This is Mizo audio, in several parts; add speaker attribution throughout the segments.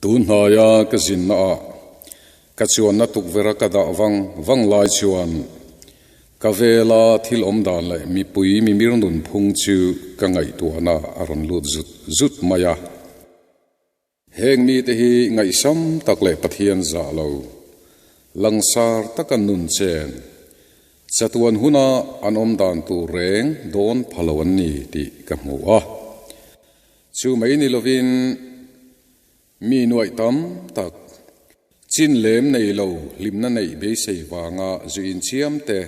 Speaker 1: Tun hnaia ka zinna ah ka chuanna tukverh a ka dah vang vang lai chuan ka vela thil awm dan leh mipui mimir nunphung chu ka ngaihtuahna a rawn lut zut zut mai a. Heng mite hi ngaihsam tak leh Pathian zah lo, langsar taka nun chen, chatuan huna an awm dan tur reng dawn pha lo an ni tih ka hmu a. Chu mai ni lovin mi nuaih tam tak, chin lem nei lo hlimna neih beisei vanga zu inchiam te,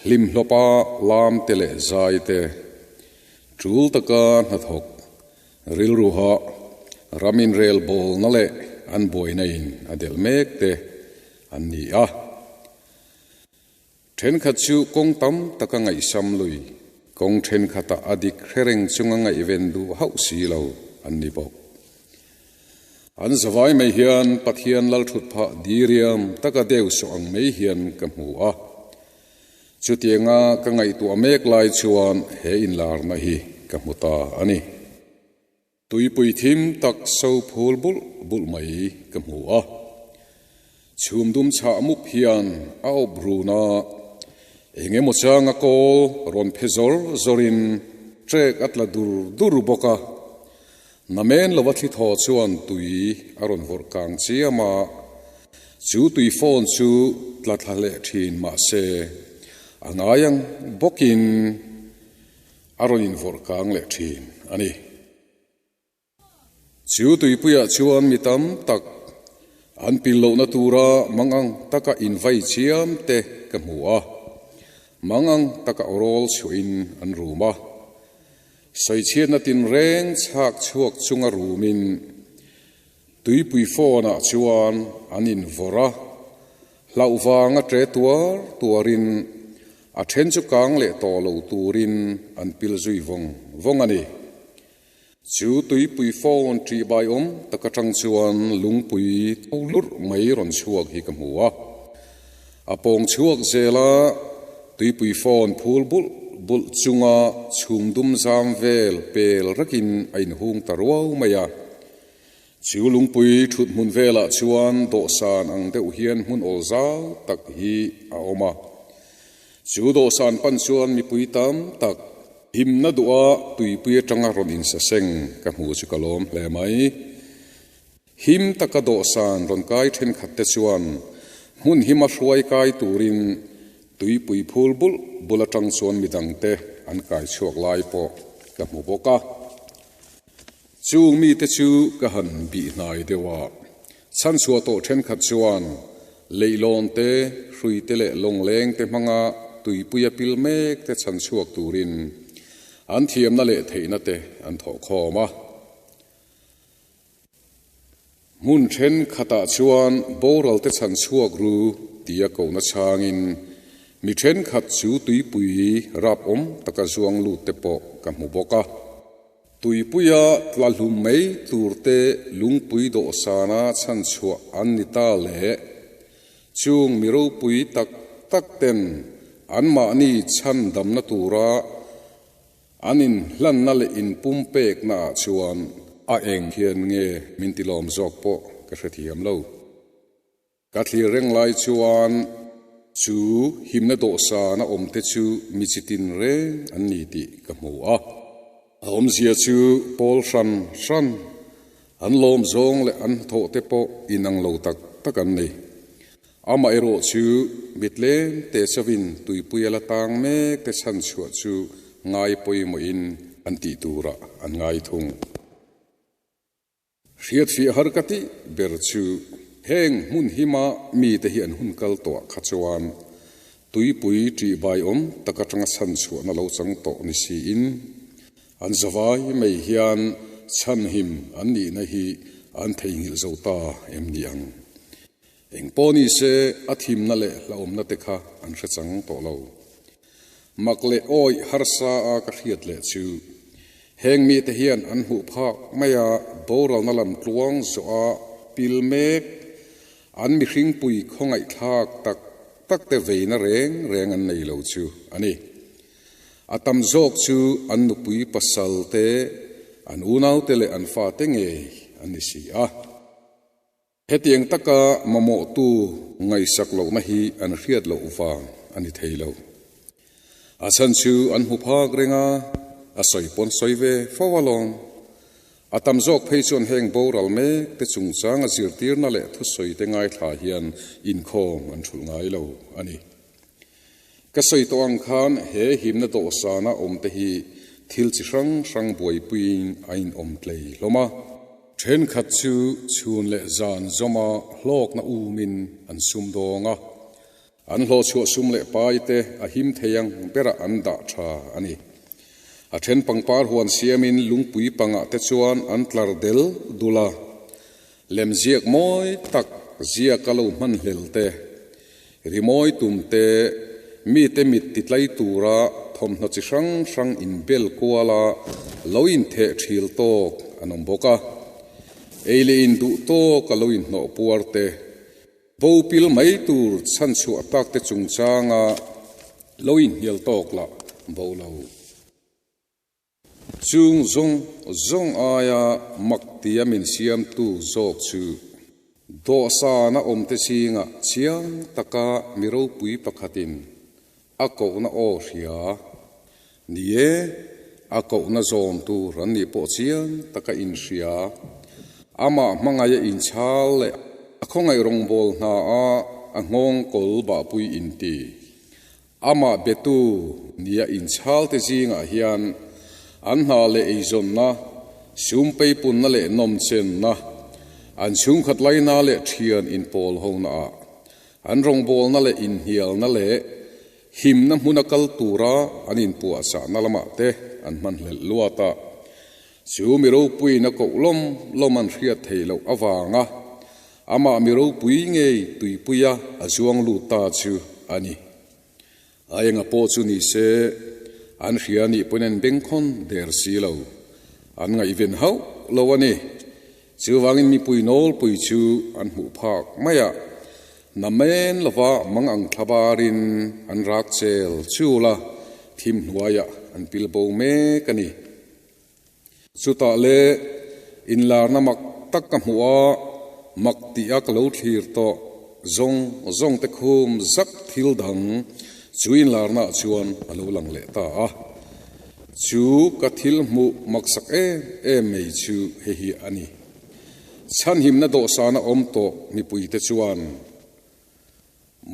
Speaker 1: hlimhlawpa lam te leh zai te, tul taka hnathawk, rilruha ram inrel bawlna leh an buaina in a delh mek te an ni a. Thenkhat chu kawng tam taka ngaihsam lui, kawng thenkhatah a dik hre reng chunga ngaihven duh hauh si lo an ni bawk. An zavai mai hian Pathian lalthut phah diriam taka deu sawh ang mai hian ka hmu a. Chutianga ka ngaihtuah mek lai chuan he inlarna hi ka hmu ta a ni. Tuipui thim tak so phul bulh bulh mai ka hmu a, chhum dum chhah mup hian a awp run a, eng emaw changa kawl rawn phe zawr zawrin trek a tla dur dur bawk a, namen lova thli thaw chuan tui a rawn vawrh kang chiam a, chu tui fawn chu tla thla leh thin mah se a ngai ang bawkin A rawn invawrh kang leh thin a ni. Chu tuipuiah chuan mi tam tak an pil lohna tura mangang taka invai chiam te ka hmu a, mangang taka awrawl chhuahin an rum a. Sawichhiatna tinreng chhak chhuak chunga rumin tuipui phone-ah chuan an invawrh a, Hlauh vanga ṭe tuar tuarin a ṭhen chu kang leh tawh lo turin an pil zui vawng vawng a ni. Chu tuipui phone ṭih bai awm tak aṭang chuan lungpui tho lurh mai rawn chhuak hi ka hmu a. A pawng chhuak zel a, tuipui phone phul bulh bulh chunga chhum dum zam vel pel rakin a inhung ta ruau mai a. Chu lungpui thut hmun velah chuan dawhsan ang deuh hian hmun awl zau tak hi a awm a. Chu dawhsan pan chuan mipui tam tak himna duha tuipui atanga rawn insaseng ka hmu chu ka lawm hle mai. Him taka dawhsan rawn kai thenkhat te chuan hmun hima hruai kai turin tuipui phul bulh bul atang chuan midangte an kai chhuak lai pawh ka hmu bawk a. Chung mite chu ka han bih hnai deuh a, chhanchhuah tawh thenkhat chuan leihlawn te, hrui te leh lawngleng te hmanga tuipuia pil mek te chhanchhuak turin an thiamna leh theihna te an thawh khawm a. Hmun thenkhatah chuan boral te chhanchhuak ru tia kohna chhangin mi thenkhat chu tuipui rap awm taka zuang lut te pawh ka hmu bawk a. Tuipuia tla hlum mai turte lungpui dawhsana chhanchhuah an ni ta leh chung mi ropui tak tak ten anmahni chhandamna tura an inhlanna leh inpumpekna ah chuan a eng hian nge min tilawm zawk pawh ka hrethiam lo. Ka thlir reng lai chuan chu himna dawhsan a awmte chu mi chi tin reng an ni tih ka hmu a. A awmzia chu pawl hran hran, an lawm zawng leh an hnathawhte pawh inang lo tak tak an ni. Amaherawh chu mi tlem te chauhin tuipui a la tang mek te chhanchhuah chu ngai pawimawhin an tih turah an ngai thung. Hriatfiah har ka tih ber chu heng hmun hima mite hi an hun kal tawh kha chuan tuipui ṭih bai awm tak aṭanga chhan chhuahna lo chang tawh ni siin an zavai mai hian chhanhim an nihna hi an theihnghilh zo ta em ni ang. Eng pawh ni se a thimna leh hlauhawmna te kha an hre chang tawh lo. Mak leh awih harsa a ka hriat leh chu heng mite hian an hmuh phak mai a, boralna lam tluang zawh a pil mek, an mihringpui khawngaihthlak tak tak te veina reng reng an nei lo chu a ni. A tam zawk chu an nupui pasal te, an unaute leh an fate ngei an ni si a. Hetiang taka mamawhtu ngaihsak lohna hi an hriat loh vang a ni thei lo. A chhan chu an hmu phak reng a, a sawi pawn sawi ve fo alawm. A tam zawk phei chuan heng boral mek te chungchanga zirtirna leh thusawi te ngaithla hian inkhawm an thulh ngai lo a ni. Ka sawi tawh ang khan he himna dawhsana awm te hi thil chi hrang hrang buaipuiin a inawm tlei hlawm a. Thenkhat chu chhun leh zan zawma hlawkna umin an sumdawng a, An hlawhchhuah sum leh pai te a him thei ang berah an dah tha a ni. A then pangpar huan siamin lungpui pangah te chuan an tlar del dul a, lem ziak mawi tak ziaka lo hman hlel te, rimawi tum te, mite mit titlai tura thawmhnaw chi hrang hrang inbel kuala lo intheh thil tawk an awm bawk a. Ei leh induh tawka lo inhnawh puar te, Bo pil mai tur chhan chhuah tak te chungchanga lo inhnial tawk lah bo lo. Chung zawng zawng aia mak tia min siamtu zawk chu dawhsana awmte zingah chiang taka mi ropui pakhatin a kohna aw hria. Ni e, a kohna zawm tur an nih pawh chiang taka inhria. Amah hmangaih a inchhal leh a khawngaih rawngbâwl hna a a nghawng kawl bahpui inti. Amah betu nia inchhal te zingah hian an hna leh eizawnna, sum peipunna leh nawmchenna, an chhungkhat laina leh ṭhian inpawl hona ah An rawngbawlna leh inhnialna leh himna hmuna kal tura an inpuahchahna lamah te an hmanhlelh luat a. Chu mi ropuiin a koh lawm lawm an hriat theih loh avanga amah mi ropui ngei tuipuia a zuang lut ta chu a ni. A enga pawh chu ni se, an hria nih pawhin an bengkhawn der si lo. An ngaihven hauh lo a ni. Chuvangin mipui nawlpui chu an hmuh phak mai a, namen lova mang ang thlabarin an rak chel chul a, thim hnuaiah an pil bo mek a ni. Chutah le inlarna mak tak ka hmuh a, mak tih a ka lo thlir tawh zawng zawng te khum zak thil dang chu inlarna ah chuan a lo lang leh ta a. Chu ka thil hmuh maksak em em mai chu hei hi a ni. Chhanhimna dawhsana awm tawh mipuite chuan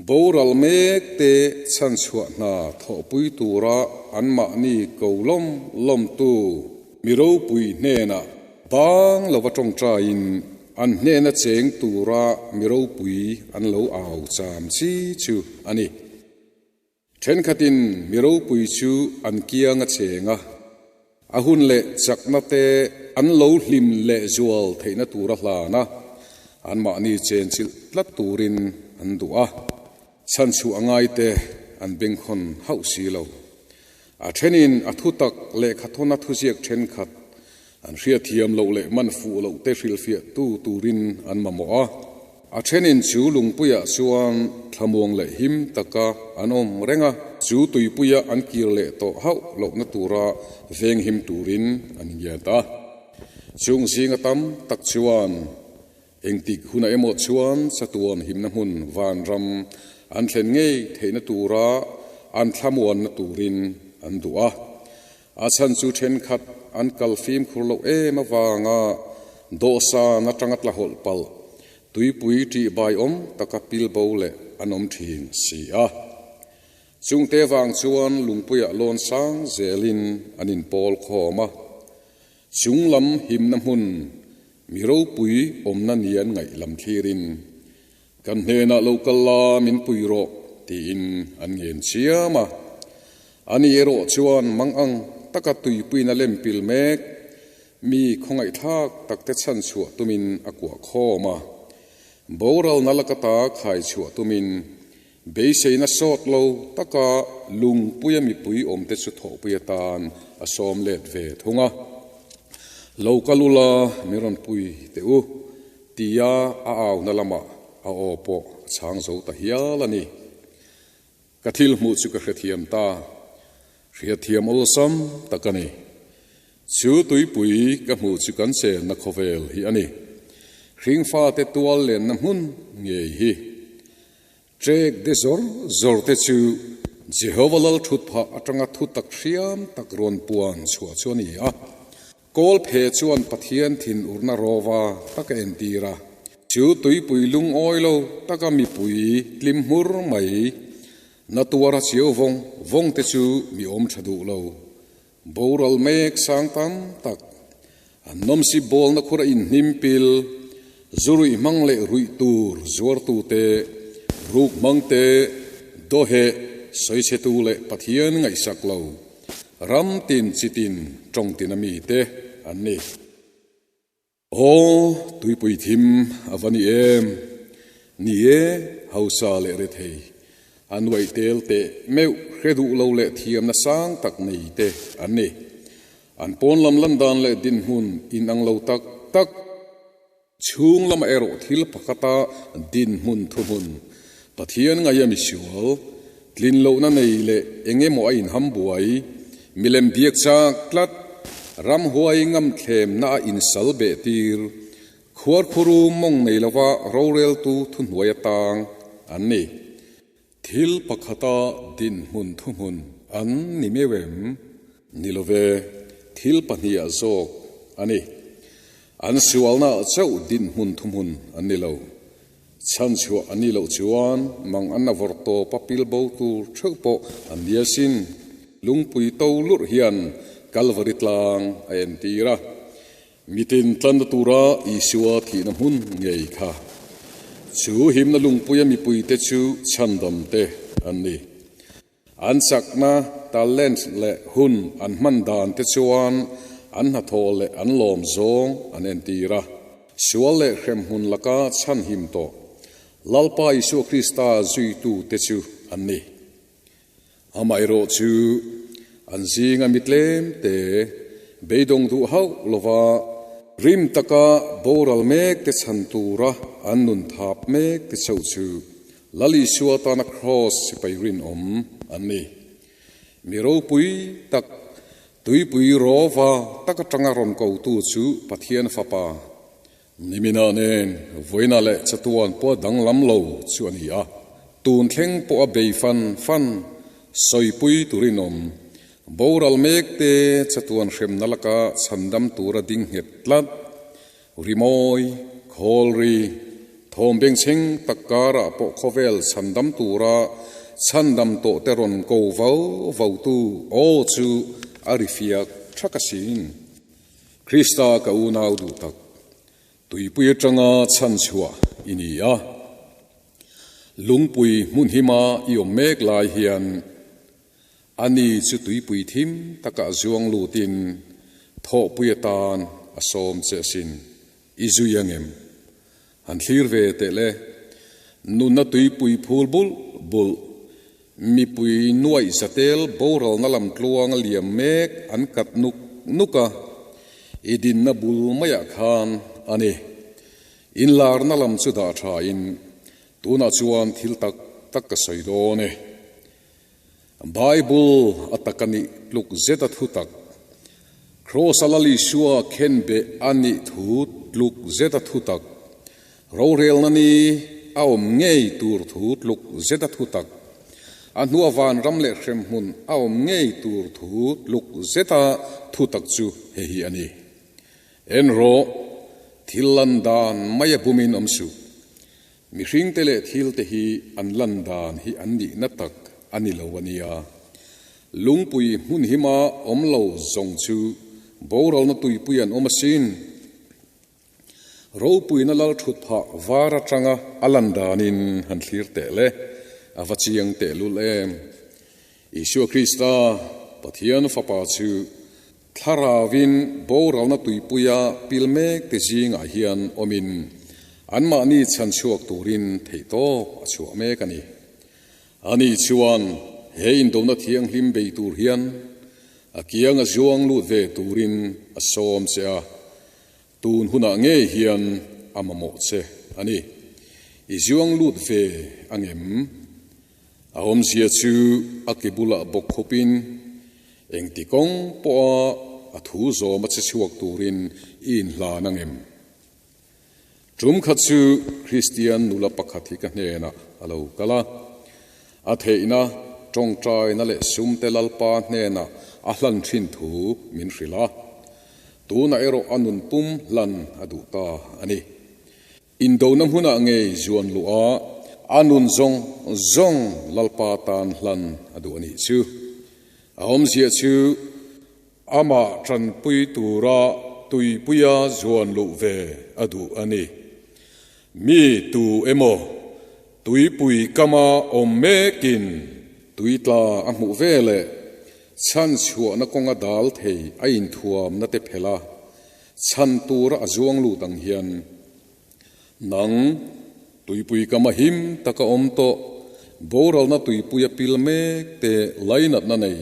Speaker 1: Boral mek te chhanchhuah hna thawhpui tura anmahni ko lawm lawmtu mi ropui hnenah bang lova tawngtaiin an hnena cheng tura mi ropui an lo au cham chi chu a ni. Thenkhatin mi ropui chu an kiang a cheng a, a hun leh chakna te an lo hlim lehzual theihna tura hlan a, anmahni chenchilh tlat turin an duh a, chhanchhuah a ngaite an bengkhawn hauh si lo. A thenin a thutak lehkhathawna thuziak thenkhat An hriatthiam loh leh man fuh loh te hrilhfiahtu turin an mamawh a. A thenin chu lungpuiah chuan thlamuang leh him taka an awm reng a, chu tuipuia an kir leh tawh hauh lohna tura venghim turin an ngiat a. Chung zinga tam tak chuan engtik hunah emaw chuan chatuan himna hmun vanram an thlen ngei theihna tura an thlamuanna turin an duh a. A chhan chu thenkhat an kal fimkhur loh em avanga dawhsan atanga tla hawlh palh, tuipui ṭih bai awm taka pil bo leh an awm ṭhin si a. Chungte vang chuan lungpuiah lawn sang zelin an inpawl khawm a, chung lam himna hmun mi ropui awmna ni an ngaih lam thlirin, Kan hnenah lo kal la min pui rawh tiin an ngen chiam a. Ani erawh chuan mang ang taka tuipuiin a lem pil mek, mi khawngaihthlak takte chhan chhuah tumin a kuah khawm a. Boralna lakata khai chhuah tumin beiseina sawt lo taka lungpuia mipui awmte chu thawhpui atan a sawm let ve thung a. Lo kal ula min rawn pui teh u. Tia a auna lamah a aw pawh a chhang zo ta hial a ni. Ka thil hmuh chu ka hrethiam ta. Hriatthiam awlsam tak a ni. Chu tuipui ka hmuh chu kan chenna khawvel hi a ni. Hringfate tual lenna hmun ngei hi. Trek de zawr zawr te chu Jehova Lal thut phah atanga thu tak hriam tak rawn puan chhuah chu a ni a. Kawl phe chuan Pathian thinurna rawva tak a entir a. Chu tuipui lungawi lo taka mipui tlim hmur mai na tuara chiau vawng vawng te chu mi awm tha duh lo. Boral mek sang tam tak, an nawmsip bawlna khur a inhnim pil, zu ruih hmang leh ruih tur zuartute, ruk hmangte, dawheh, sawichhetu leh Pathian ngaihsak lo, ram tin chi tin tawng tin a mite an ni. Aw, tuipui thim a va ni em? Ni e, hausa leh rethei, a nuaih tel teh meuh hre duh lo leh thiamna sang tak nei te an ni. An pawn lam lan dan leh dinhmun inang lo tak tak, chhung lamah erawh thil pakhata dinhmun thuhmun, Pathian ngaia misual, Tlin lohna nei leh eng emaw a inham buai, milem biak chak tlat, ramhuai ngam thlemna a insal beh tir, khuarkhuru mawng nei lova roreltu thuhnuai atang an ni. Thil pakhata dinhmun thuhmun an ni meuh em? Ni love, thil pahniha zawk a ni. An sualna ah chauh dinhmun thuhmun an ni lo. Chhanchhuah a nih loh chuan mang an a vawrh tawp a pil bo tur theuh pawh an ni asin. Lungpui to lurh hian Kalvari tlang a entir a, mitin tlanna tura Isua thihna hmun ngei kha. Chu himna lungpuia mipuite chu chhandamte an ni. An chakna, talent leh hun an hman dan te chuan an hnathawh leh an lawm zawng an entir a. Sual leh hremhmun laka chhanhim tawh Lalpa Isua Krista zuitu te chu an ni. Amaherawh chu an zinga mi tlem te beidawng duh hauh lova rim taka boral mek te chhan tura an nun thap mek te chauh chu Lal Isua tana Kraws sipai rinawm an ni. Mi ropui tak, tuipui rawva tak atanga rawn kotu chu Pathian Fapa, Nimina nen vawiina leh chatuan pawh danglam lo chu a ni a. Tun thleng pawh a bei fan fan, sawipui tu rinawm, boral mekte chatuan hremna laka chhandam tura ding nghet tlat, Rimawi, khawlri, thawm bengchheng tak karah pawh khawvel chhandam tura chhandam tawh te rawn ko vau vautu aw chu a ri fiak thak asin. Krista ka unau duh tak, tuipui atanga chhanchhuah i ni a. Lungpui hmun hima i awm mek lai hian Ani chu tuipui thim takah zuang lutin thawhpui atan a sawm che asin. I zui angem? Han thlir ve teh le. Nunna tuipui phul bulh bulh, mipui nuaih zatel boralna lam tluang a liam mek an kat nuk nuk a, i dinna bul maiah khan a ni. Inlarna lam chu dah thain tunah chuan thil tak tak ka sawi dawn e. Bible a tak a nih tluk zet a thu tak. Kraws a Lal Isua khenbeh a nih thu tluk zet a thu tak. Rorelna ni a awm ngei tur thu tluk zet a thu tak. A hnua vanram leh hremhmun a awm ngei tur thu tluk zet a thu tak chu hei hi a ni. En rawh, thil lan dan mai a bumin awm suh. Mihringte leh thilte hi an lan dan hi an nihna tak a ni lo a nia. Lungpui hmun hima awm lo zawng chu boralna tuipui an awm asin. Ropuina lal thut phah var atanga a lan danin han thlir teh le, a va chiang tehlul em. Isua Krista, Pathian Fapa chu Thlarauvin boralna tuipuia pil mekte zingah hian awmin anmahni chhan chhuak turin theihtawp a chhuah mek a ni. Ani chuan he indona thianghlim bei tur hian a kianga zuang lut ve turin a sawm che a, tun hunah ngei hian a mamawh che a ni. I zuang lut ve angem? A awmzia chu a ke bulah bawk khawpin engti kawng pawha a thu zawma che chhuak turin i inhlan ang em? Tum khat chu Kristian nula pakhat hi ka hnenah a lo kal a. A theihna, tawngtaina leh sumte Lalpa hnenah a hlan thin thu min hrilh a. Tunah erawh a nun pum hlan a duh ta a ni. Indona hmunah ngei zuan luh a, a nun zawng zawng Lalpa tan hlan a duh a nih chu. A awmzia chu amah tanpui tura tuipuia zuan luh ve a duh a ni. Mi tu emaw tuipui kama awm mekin tuitla a hmuh ve leh chhanchhuahna kawnga dal thei a inthuamna te phelh a, Chhan tura a zuang lut ang hian nang tuipui kama him taka awm tawh, boralna tuipuia pil mek te lainatna nei,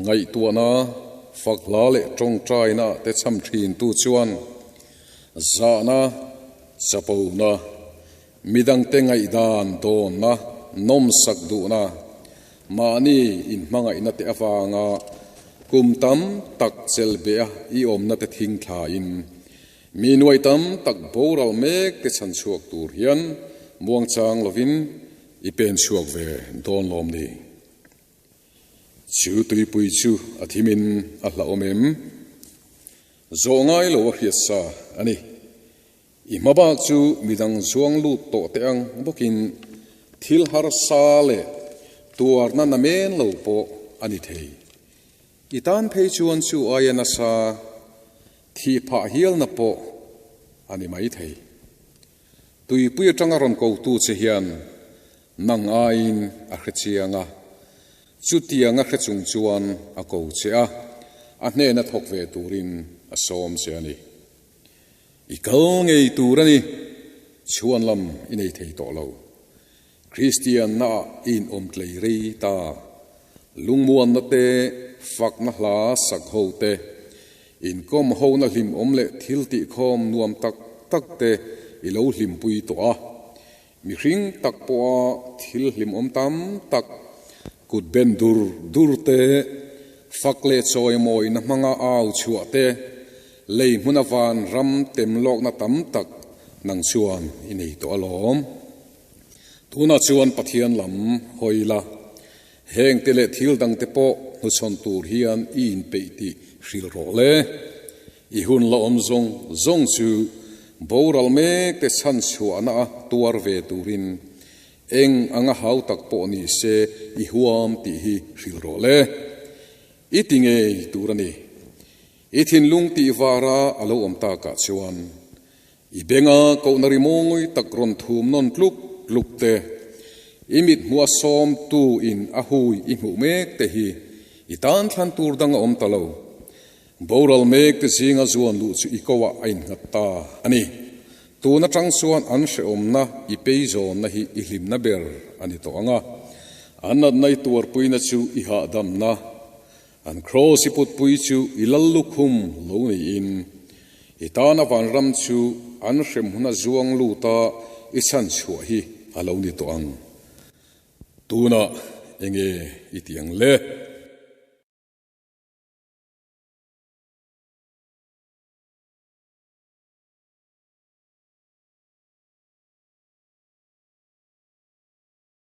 Speaker 1: ngaihtuahna, fak hla leh tawngtaina te chham thintu chuan zahna, chapona, midangte ngaihdan dawnna, nawmsak duhna, Mahni inhmangaihna te avanga kum tam tak chelbeh a i awmna te thing thlain mi nuai tam tak boral mek te chhan chhuak tur hian muangchang lovin i pen chhuak ve dawn lawm ni. Chu tuipui chu a thimin a hlauhawm em? Zawh ngai lo a hriat sa a ni. I hma bak chu midang zuang lut tawh teh ang bawkin thil harsa leh tuarna na men lo pawh a ni thei. I tan phei chuan chu aia nasa thih phah hialna pawh a ni mai thei. Tuipui atanga rawn kotu che hian nang aiin a hre chiang a, chutiang a hre chung chuan a ko che a, a hnena thawk ve turin a sawm che a ni. I kal ngei tur a ni. Chhuan lam i nei thei tawh lo. Kristianna ah i inawm tlei rei ta. Lungmuanna te, fakna hla sak ho te, inkawm hona hlimawm leh thil tihkhawm nuam tak tak te i lo hlimpui tawh a. Mihring tak pawha thil hlimawm tam tak, kut ben dur dur te, fak leh chawimawina hmanga au chhuah te, lei hmuna van ram tem lawkna tam tak nang chuan i nei tawh alawm. Tunah chuan Pathian lam hawi la, heng te leh thil dang te pawh hnuchhawn tur hian i inpeih tih hrilh rawh le. I hun la awm zawng zawng chu boral mek te chhan chhuahna a tuar ve turin eng anga hau tak pawh ni se i huam tih hi hrilh rawh le. I ti ngei tur a ni. I thinlung tih vara a lo awm takah chuan i benga kohna rimawi tak rawn thum nawn tluk tluk te, i mit hmuh a sawmtu in a hui i hmuh mek te hi i tan thlan tur dang a awm ta lo. Boral mek te zinga zuan luh chu i ko ah a innghat ta a ni. Tun atang chuan an hrehawmna i peizawnna hi i hlimna ber a ni tawh ang a. An natna i tuarpuina chu i hahdamna, an kraws i putpui chu i lal lukhum lo niin, i tana vanram chu an hremhuna zuang luta i chhanchhuah hi a lo ni tawh ang. Tunah enge i ti ang le?